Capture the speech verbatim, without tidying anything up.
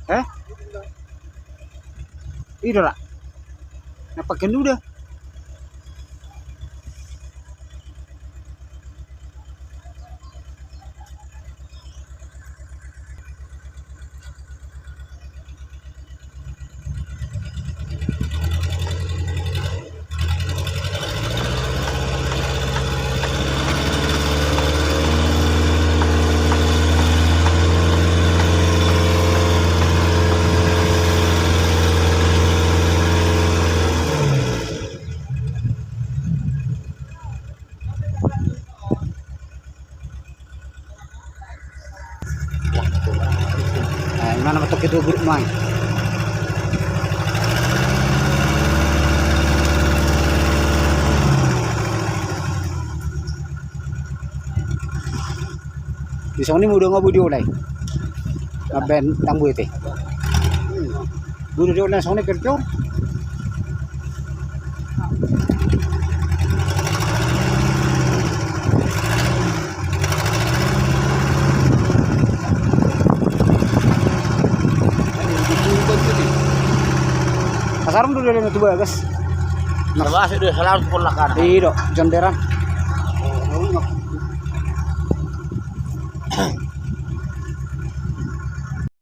Eh? I do ra. Na pakai nuda. Eh, ima na mantong ketua grup nuaeng. Di songon i molo nga boi diolai. Mambaen tambue te. Boi diolai songon i kerjo. Pasarung do dia tu bagas. Nah, masuk dia selalu pola kanan. Iya do, jonderan.